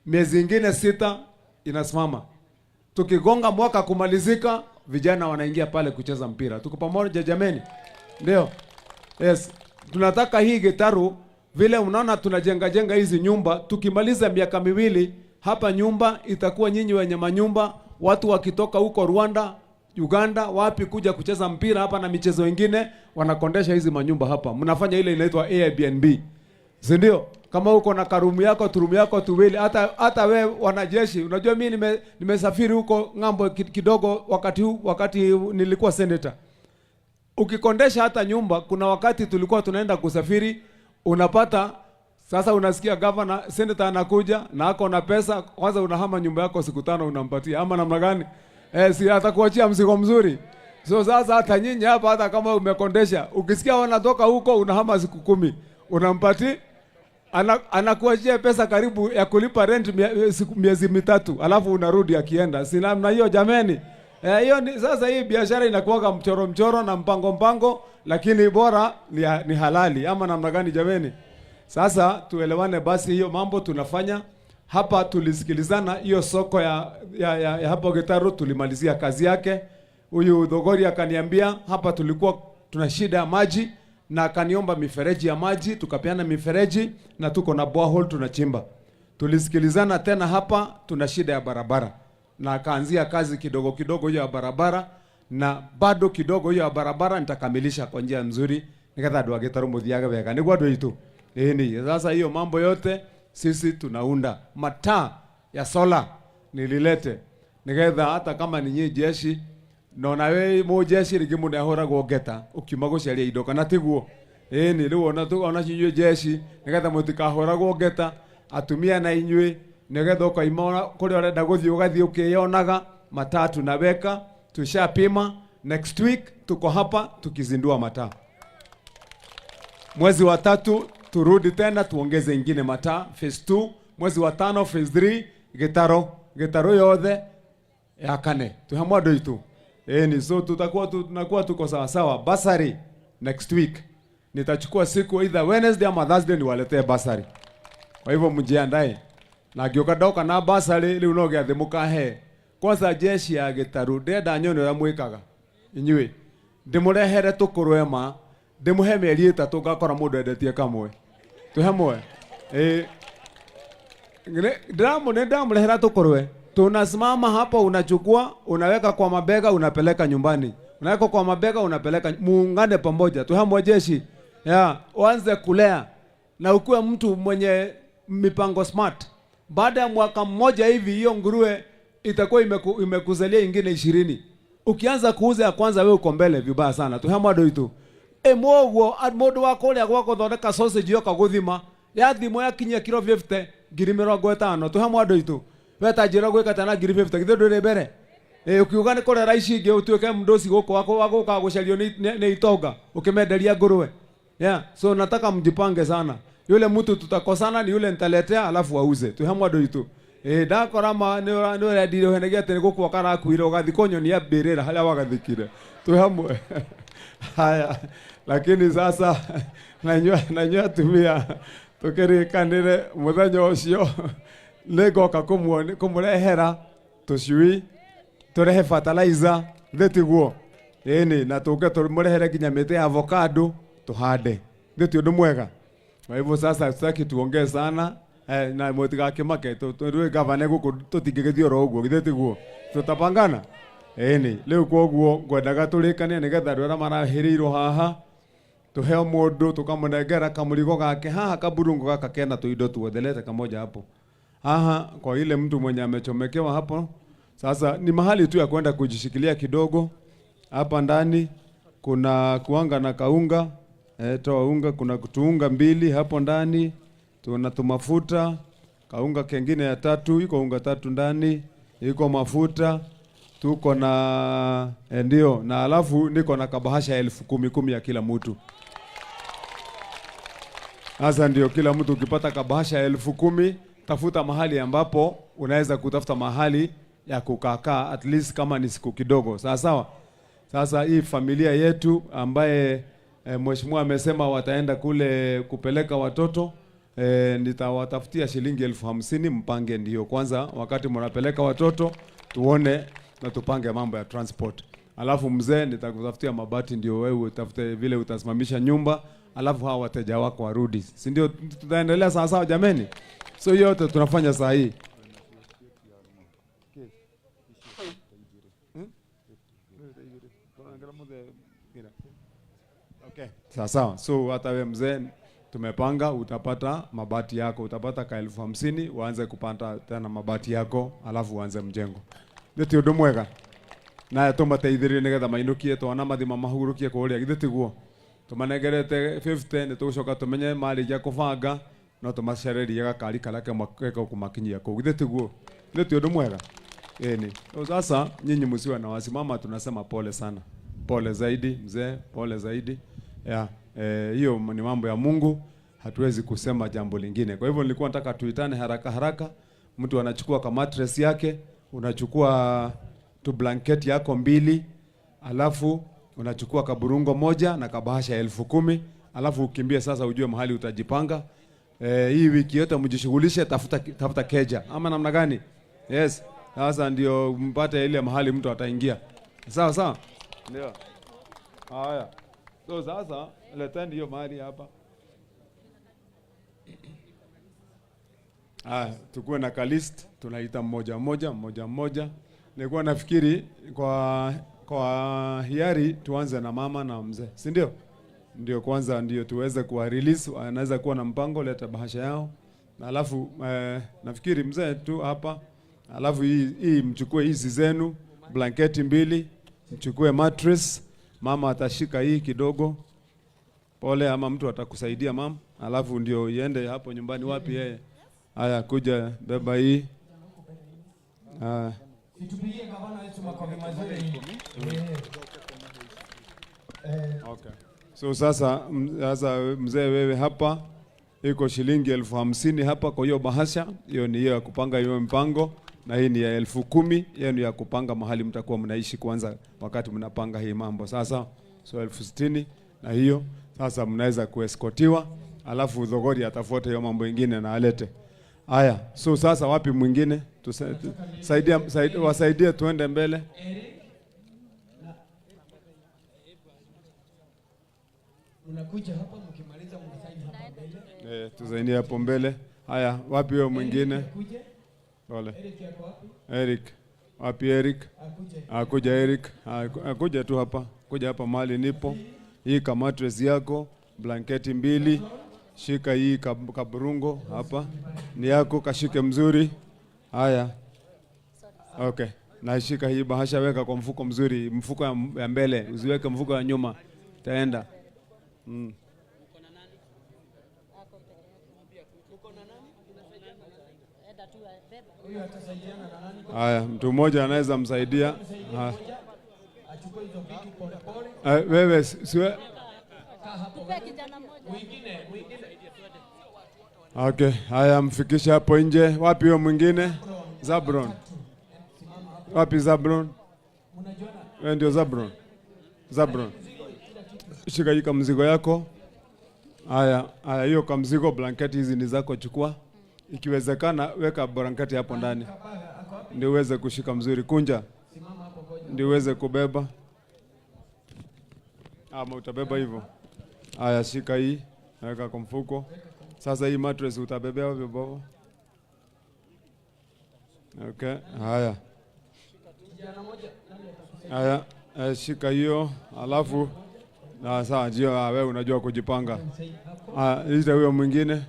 Miezi ingine 6 inasimama. Tukigonga mwaka kumalizika, vijana wanaingia pale kucheza mpira. Tuko pamoja jameni? Ndio. Yes. Tunataka hii Gitaru, vile unaona tunajenga jenga hizi nyumba, tukimaliza miaka 2 hapa nyumba itakuwa nyinyi wenye manyumba, watu wakitoka huko Rwanda, Uganda, wapi kuja kucheza mpira hapa na michezo ingine, wanakondesha hizi manyumba hapa. Mnafanya ile inaitwa Airbnb. Si ndio? Kama uko na karumu yako, turumu yako tuwili, hata we wanajeshi, unajua mimi nimesafiri huko ng'ambo kidogo wakati huu, wakati nilikuwa senator. Ukikondesha hata nyumba, kuna wakati tulikuwa tunaenda kusafiri, unapata sasa unasikia governor, senator anakuja na ako na pesa, kwanza unahama nyumba yako siku 5 unampatia, ama namna gani? Si atakuachia mzigo mzuri. So sasa hata nyinyi hapa, hata kama umekondesha, ukisikia wanatoka huko unahama siku 10, unampatia, anakuachia pesa karibu ya kulipa rent miezi 3, alafu unarudi akienda. Si namna hiyo jameni? Hiyo ni, sasa hii biashara inakuwaga mchoro mchoro na mpango mpango, lakini bora ni halali, ama namna gani jameni? Sasa tuelewane basi, hiyo mambo tunafanya hapa. Tulisikilizana hiyo soko ya hapo Gitaru, tulimalizia kazi yake. Huyu Thogori akaniambia hapa tulikuwa tuna shida ya maji, na akaniomba mifereji ya maji, tukapeana mifereji na tuko na borehole tunachimba. Tulisikilizana tena hapa tuna shida ya barabara, na akaanzia kazi kidogo kidogo hiyo ya barabara, na bado kidogo hiyo ya barabara nitakamilisha kwa njia nzuri nikatha andu a Gitaru muthiage wega niguo andu aitu. Ĩni, sasa hiyo mambo yote sisi tunaunda mataa ya sola nililete nigetha hata kama ni nyi jeshi no nawe mu jeshi ringi mundu ahuragwo ngeta ukiuma gucaria indo kana tiguo. Ĩni, riu ona tu ona inyuĩ jeshi nigetha mutikahuragwo ngeta, atumia na inyuĩ nigetha ukaima kuria urenda guthii ugathii ukiyonaga. Mataa tunaweka, tushapima, next week tuko hapa tukizindua mataa. Mwezi wa 3 turudi tena tuongeze ingine mataa phase 2, mwezi wa 5 phase 3, Gitaru yothe yakane tuhamwe andu itu. Ĩni, so tutakuwa tunakuwa tuko sawa sawa. Basari next week nitachukua siku either Wednesday ama Thursday niwaletee basari. Kwa hivyo mjiandae. Na ngĩũka ndoka na basari rĩu no gĩathĩ mũkahe. Kwanza jeshi ya Gitaru ndĩrenda nyone ũrĩa mwĩkaga inyuĩ. Ndĩmũrehere tũkũrwe ma, ndĩmũhe mĩeri 3 ngakora mũndũ endetie kamwe. Twĩ hamwe? Ndĩramũrehera tũkũrwe. Tunasimama hapo, unachukua, unaweka kwa mabega, unapeleka nyumbani. Unaweka kwa mabega, unapeleka, muungane pamoja. Twĩ hamwe jeshi? Ya, uanze kulea na ukuwe mtu mwenye mipango smart. Baada ya mwaka mmoja hivi hiyo nguruwe itakuwa imekuzalia ingine 20. Ukianza kuuza ya kwanza wewe uko mbele vibaya sana. Twĩ hamwe andu itu. Mwoguo, mundu wa kuria gwa guthondeka sausage yoka guthima, yathimwo yakinyia kilo 50, ngiri mĩrongo ĩtano. Twĩ hamwe andu itu. We ta njĩra gwĩka ta na ngiri 50, githĩ ndũrĩ mbere? Ukiuga nĩ kũrera ici ingĩ ũtuĩke mdosi gũkũ wa gũka gũcario nĩ itonga ũkĩmenderia nguruwe. Yeah, so nataka mjipange sana. Yule mtu tutakosana ni yule nitaletea alafu auze. Twĩ hamwe andu itu. Ndakora ma nĩ ũrendire ũhenagia atĩ nĩ gũkua karakuire ũgathikwo nyonia mbĩrĩra harĩa wagathikire. Twĩ hamwe. Haya, lakini sasa na inyuĩ atumia tũkĩrĩkanĩre mũthenya ũcio nĩngoka kũmũrehera tũcui, tũrehe fertilizer thĩ tiguo. Ĩni, na tũke tũmũrehere nginya mĩtĩ ya avocado tũhande. Thĩ ti ũndũ mwega. Kwa hivyo sasa sitaki tuongee sana, na mũtigakĩmake tũrĩ gavana gũkũ tũtingĩgĩthiĩ oro ũguo, githĩ tiguo? Tutapangana. Ĩni, rĩu koguo ngwendaga tũrĩkanie nĩgetha andũ arĩa marahĩrĩirwo haha tuheo mũndũ tukamũnengera kamũrigo gake haha, kaburungo gaka kena tuindo tuothe, lete kamoja hapo haha kwa ile mtu mwenye amechomekewa hapo. Sasa ni mahali tu ya kwenda kujishikilia kidogo. Hapa ndani kuna kuanga na kaunga, toa unga, kuna tuunga 2 hapo ndani, tuna tumafuta, kaunga kengine ya 3, iko unga 3 ndani, iko mafuta, tuko na ndio, na alafu niko na kabahasha 10,000 ya kila mtu. Sasa ndio kila mtu ukipata kabahasha 10,000, tafuta mahali ambapo unaweza kutafuta mahali ya kukakaa at least kama ni siku kidogo. Sawa sawa. Sasa hii familia yetu ambaye mheshimiwa amesema wataenda kule kupeleka watoto, Nitawatafutia shilingi 50,000 mpange, ndio kwanza wakati mnapeleka watoto tuone na tupange mambo ya transport. Alafu mzee, nitakutafutia mabati ndio wewe utafute vile utasimamisha nyumba, alafu hawa wateja wako warudi, si ndio? Tutaendelea sawa sawa, jameni. So hiyo yote tunafanya saa hii. Okay. Sawa sawa. So hata we mzee tumepanga utapata mabati yako, utapata ka 50,000 uanze kupata tena mabati yako, alafu uanze mjengo. Nĩ ti ũndũ mwega na tũmateithĩrĩrie nĩgetha mainũkie twana mathima mahurukie kũrĩa, githĩ tiguo? Tũmanengerete 50 nĩ tũgũcoka tũmenye marĩkia kũbanga no tũmacererie gakari karĩa kekũmakinyia kũu, githĩ tiguo? Nĩ ti ũndũ mwega? Ĩni. So sasa nyinyi msiwe na wasi, mama tunasema pole sana, pole zaidi mzee, pole zaidi ya hiyo ni mambo ya Mungu, hatuwezi kusema jambo lingine. Kwa hivyo nilikuwa nataka tuitane haraka haraka, mtu anachukua ka mattress yake, unachukua tu blanket yako mbili, alafu unachukua kaburungo moja na kabahasha 10,000, alafu ukimbie sasa, ujue mahali utajipanga. Hii wiki yote mjishughulishe, tafuta keja ama namna gani? Yes, sasa ndio mpate ile mahali mtu ataingia. Sawa sawa, ndio. Haya, so sasa leteni hiyo mahali hapa. Tukuwe na kalist, tunaita mmoja mmoja mmoja mmoja. Nilikuwa nafikiri kwa hiari tuanze na mama na mzee, si ndio? Ndio kwanza ndio tuweze kuwa release, anaweza kuwa na mpango, leta bahasha yao. Na alafu nafikiri mzee tu hapa, alafu hii mchukue hizi zenu, blanketi mbili, mchukue mattress, mama atashika hii kidogo. Pole, ama mtu atakusaidia mama, alafu ndio iende hapo nyumbani. Wapi yeye? Haya, kuja beba hii. Tupigie gavana wetu makofi mazuri. Okay. So sasa mzee wewe hapa iko shilingi 50,000 hapa kwa hiyo bahasha. Hiyo ni hiyo ya kupanga hiyo mpango, na hii ni ya 10,000, hiyo ni ya kupanga mahali mtakuwa mnaishi kwanza wakati mnapanga hii mambo. Sasa so 60,000 na hiyo sasa mnaweza kueskotiwa, alafu Thogori atafuata hiyo mambo mengine na alete. Haya, so sasa wapi mwingine? Saidia, wasaidie tuende mbele. Unakuja hapa mkimaliza mnasaini hapa mbele. Tusaidie hapo mbele. Haya, wapi huyo mwingine? Pole. Eric yako wapi? Eric. Wapi Eric? Akuje. Akuja Eric. Akuja tu hapa. Kuja hapa mahali nipo. Hii kama mattress yako, blanketi mbili. Shika hii kaburungo hapa. Ni yako, kashike mzuri. Haya. Okay. Na shika hii bahasha, weka kwa mfuko mzuri, mfuko ya mbele, usiweke mfuko ya nyuma. Taenda. Haya, mtu mmoja anaweza msaidia. Wewe siwe. Okay, haya mfikishe hapo nje. Wapi huyo mwingine? Zabron. Wapi Zabron? Wewe ndio Zabron. Zabron. Shika hii mzigo yako. Haya, haya hiyo kamzigo, blanketi hizi ni zako, chukua. Ikiwezekana weka blanketi hapo ndani ndio uweze kushika mzuri, kunja ndio uweze kubeba. Ama utabeba hivyo. Haya, shika hii, weka kwa mfuko. Sasa hii mattress utabebea wapi baba? Okay, haya. Haya, shika hiyo, alafu na sawa, ndio wewe unajua kujipanga. Ita huyo mwingine.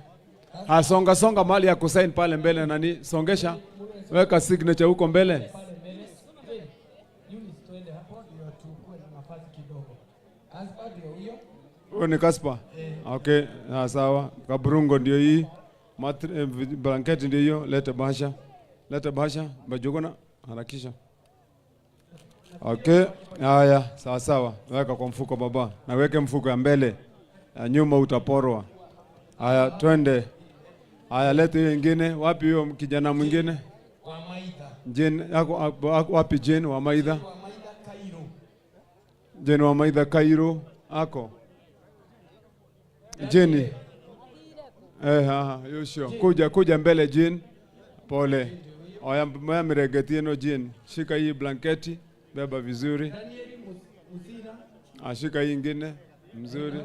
Songa songa mahali ya kusign pale mbele nani, songesha. Weka signature huko mbele. Huyo ni Kaspa. Okay, sawa. Kaburungo ndio hii. Blanketi ndio hiyo, leta bahasha. Leta bahasha, bajogona, harakisha. Okay, haya, sawa sawa. Weka kwa mfuko baba. Na weke mfuko ya mbele. Ya nyuma utaporwa. Haya, twende. Haya, leta hiyo nyingine. Wapi huyo kijana mwingine? Jane, wapi Jane wa Maitha? Jane wa Maitha Cairo ako. Jane. Yusho. Kuja kuja mbele Jean. Pole. Oya moya miregeti eno Jean. Shika hii blanketi, beba vizuri. Daniel Musira. Ashika hii ingine mzuri.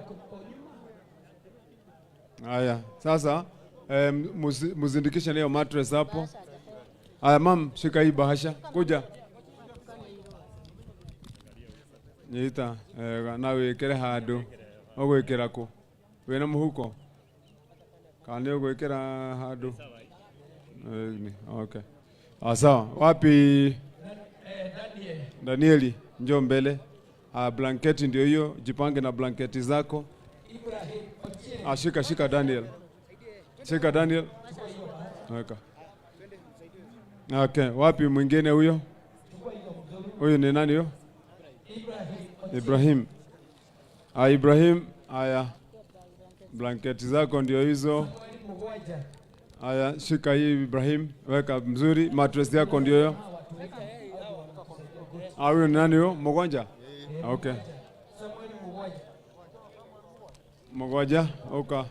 Haya, sasa muzindikishe na hiyo mattress hapo. Haya mam, shika hii bahasha. Kuja. Nyita, na wikire handu. Ũgwĩkĩra kũ? Wĩna mũhuko? Kana nĩ ũgwĩkĩra handũ? Okay. Sawa. Wapi Daniel. Danieli, njoo mbele. Blanketi ndio hiyo, jipange na blanketi zako. Ibrahim Ochieng. Shika shika Daniel. Shika Daniel. Weka. Okay, wapi mwingine huyo? Huyu ni nani huyo? Ibrahim. Ibrahim, haya. Blanketi zako ndio hizo. Mugwaja. Haya, shika hii Ibrahim, weka mzuri. Mattress yako ndio hiyo. Huyu ni nani huyo? Mgonja? Okay. Samuel Mugwaja. Mgonja, okay.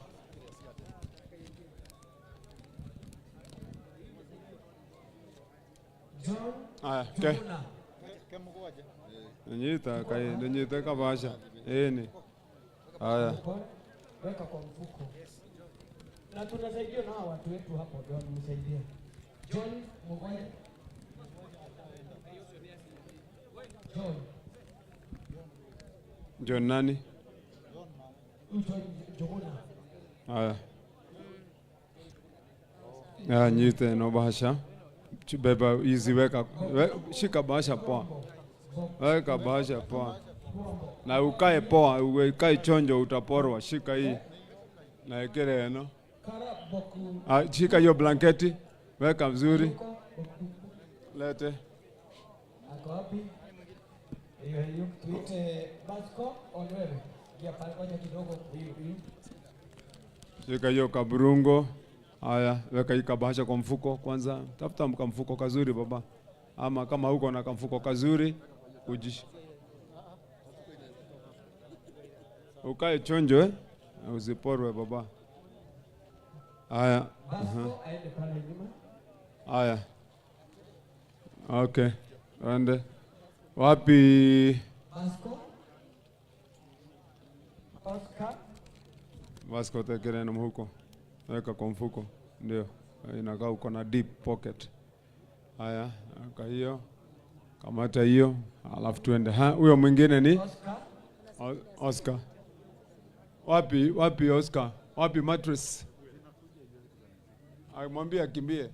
John Haya, okay. Juguna. Nyita kai, nyita kabasha. Ni. Haya. Weka kwa mfuko. Na tunasaidia na hawa watu wetu hapo ndio wanamsaidia. John Mugwaja. John. John nani? John Juguna. Haya. Haya, nyite no bahasha. Beba hizi weka, shika bahasha poa. Weka bahasha poa. Na ukae poa, ukae chonjo utaporwa. Shika hii. Na ikere eno. Shika hiyo blanketi. Weka mzuri. Lete. Ako wapi? Hiyo hiyo tuite Basco Onwere. Ya pale ngoja kidogo huyu huyu. Shika hiyo kaburungo. Haya, weka hii kabahasha kwa mfuko kwanza. Tafuta mkamfuko kazuri baba. Ama kama huko na kamfuko kazuri, ujish. Ukae chonjo Usiporwe baba. Haya. Basco aende pale nyuma. Haya. Okay. Ende. Wapi? Basco. Oscar. Vasco tekere na mhuko. Weka kwa mfuko. Ndio. Inakaa uko na deep pocket. Haya, weka hiyo. Kamata hiyo, alafu tuende. Huyo mwingine ni Oscar. Oscar. Wapi, wapi Oscar? Wapi mattress? Amwambie akimbie.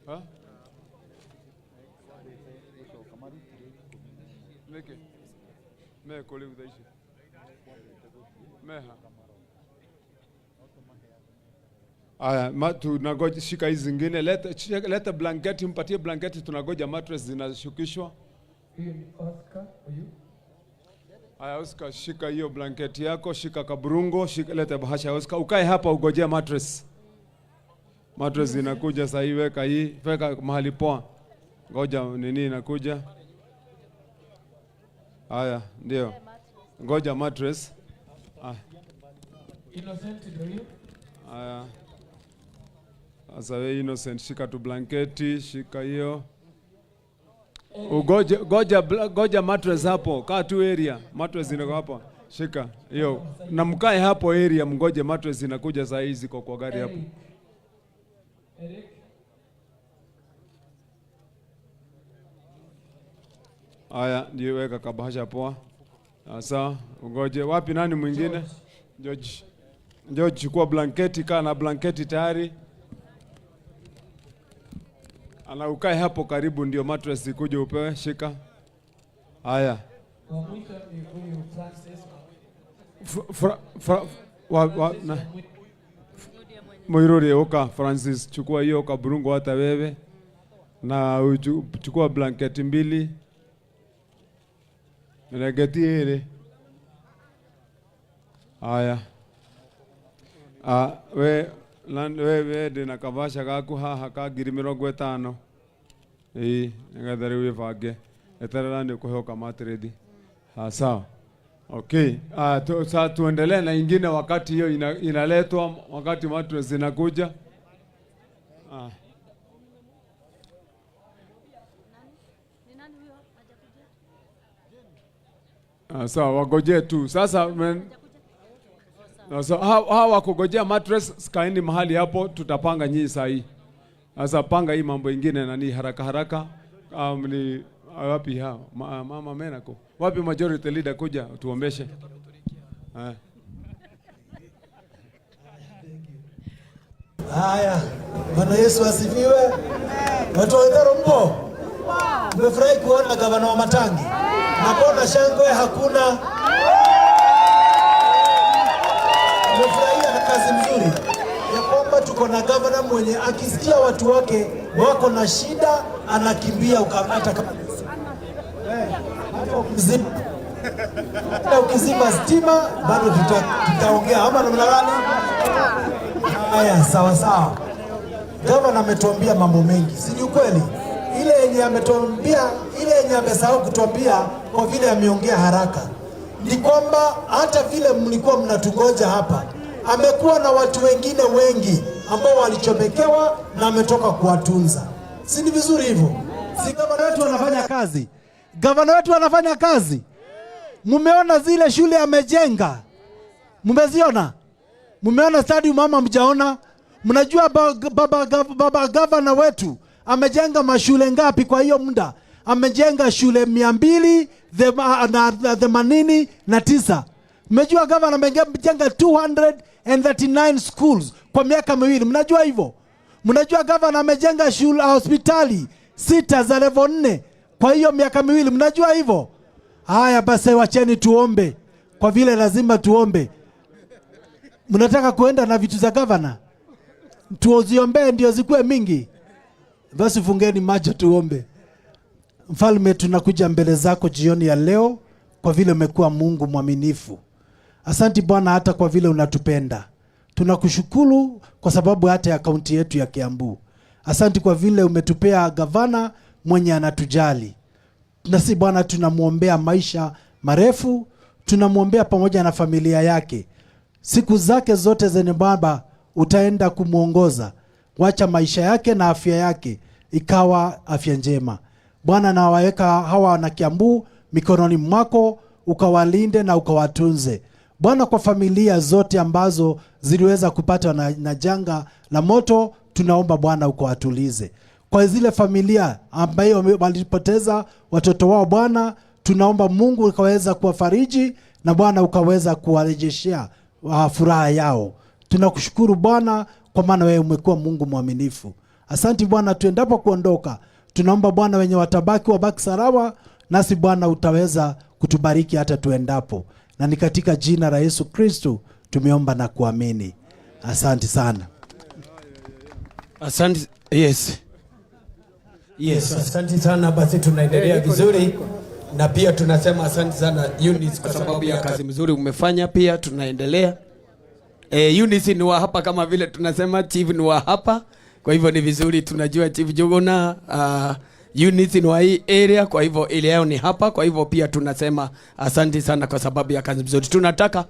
Ha? Niki. Me kule udaishi. Meha. Aya, tunagoja shika hizi zingine. Leta blanketi, mpatie blanketi, tunagoja mattress zinashukishwa. Huyu ni Oscar, huyu. Aya, Oscar, shika hiyo blanketi yako, shika kaburungo, shika, leta bahasha Oscar. Ukae hapa ugojea mattress. Mattress zinakuja sasa hivi, weka hii, weka mahali poa. Ngoja nini inakuja. Aya, ndio. Ngoja mattress. Innocent ndio huyu. Aya. Sasa wewe Innocent, shika tu blanketi, shika hiyo. Ugoje, goja mattress hapo, kaa tu area. Mattress inako hapo. Shika hiyo. Na mkae hapo area mgoje mattress inakuja saa hizi kwa gari hapo. Eric. Aya, ndio weka kabahasha poa. Sasa ugoje. Wapi nani mwingine? George. George, chukua blanketi, kaa na blanketi tayari. Ana ukae hapo karibu ndio mattress ikuje upewe, shika. Haya. Wa mwisho ni huyu Francis. Muiruri oka Francis, chukua hiyo kaburungo hata wewe. Na chukua blanketi mbili. Blanketi ile. Haya. We we ndina kabasha gaku haha ka ngiri mĩrongo ĩtano. Ĩĩ, nĩgetha rĩu wĩbange. Eterera ni kuheo kama tredi. Sawa. Okay. Sasa tuendelee na ingine wakati hiyo inaletwa, wakati watu zinakuja. Sawa, wagoje tu. Sasa hawa wakugojea mattress, kaeni mahali hapo, tutapanga nyinyi saa hii. Sasa panga hii mambo ingine nani haraka haraka. Ni wapi hao? Mama Menako. Wapi majority leader kuja tuombeshe. Haya, Bwana Yesu asifiwe. Watu wa Gitaru mpo? Mmefurahi kuona gavana wa Matangi? Na mbona shangwe hakuna? Mmefurahia na kazi nzuri ya kwamba tuko na gavana mwenye akisikia watu wake wako na shida anakimbia hata kama hata ukizima stima bado tutaongea ama namna gani? Haya, sawa sawa. Gavana ametuambia mambo mengi, si ni ukweli? Ile yenye ametuambia, ile yenye amesahau kutuambia kwa vile ameongea haraka, ni kwamba hata vile mlikuwa mnatungoja hapa, amekuwa na watu wengine wengi ambao walichomekewa na ametoka kuwatunza. Si ni vizuri hivyo? Si gavana wetu anafanya kazi? Gavana wetu anafanya kazi. Mumeona zile shule amejenga? Mumeziona? Mumeona stadium mama mjaona? Mnajua baba gavana wetu amejenga mashule ngapi kwa hiyo muda? Amejenga shule 289. Mmejua gavana amejenga 239 schools kwa miaka miwili. Mnajua hivyo? Mnajua gavana amejenga shule hospitali 6 za level 4 kwa hiyo miaka miwili. Mnajua hivyo? Haya basi, wacheni tuombe, kwa vile lazima tuombe. Mnataka kuenda na vitu za gavana? Tuoziombee ndio zikuwe mingi. Basi fungeni macho tuombe. Mfalme, tunakuja mbele zako jioni ya leo kwa vile umekuwa Mungu mwaminifu. Asanti Bwana hata kwa vile unatupenda. Tunakushukuru kwa sababu hata ya kaunti yetu ya Kiambu. Asanti kwa vile umetupea gavana mwenye anatujali. Na si Bwana, tunamuombea maisha marefu, tunamuombea pamoja na familia yake. Siku zake zote zenye Baba utaenda kumuongoza. Wacha maisha yake na afya yake ikawa afya njema. Bwana, nawaweka hawa na Kiambu mikononi mwako, ukawalinde na ukawatunze. Bwana, kwa familia zote ambazo ziliweza kupatwa na janga la moto, tunaomba Bwana ukawatulize. Kwa zile familia ambayo walipoteza watoto wao, Bwana, tunaomba Mungu ukaweza kuwafariji na Bwana ukaweza kuwarejeshea furaha yao. Tunakushukuru Bwana kwa maana wewe umekuwa Mungu mwaminifu. Asanti Bwana, tuendapo kuondoka, tunaomba Bwana wenye watabaki wabaki salama, nasi Bwana utaweza kutubariki hata tuendapo. Na ni katika jina la Yesu Kristo tumeomba na kuamini. Asante sana. Asante. Yes. Yes, asante sana. Basi tunaendelea vizuri na pia tunasema asante sana Eunice kwa sababu ya kazi mzuri umefanya. Pia tunaendelea. Eunice ni wa hapa, kama vile tunasema chief ni wa hapa. Kwa hivyo ni vizuri tunajua Chief Jogona, Eunice ni wa hii area, kwa hivyo ile yao ni hapa. Kwa hivyo pia tunasema asante sana kwa sababu ya kazi mzuri. Tunataka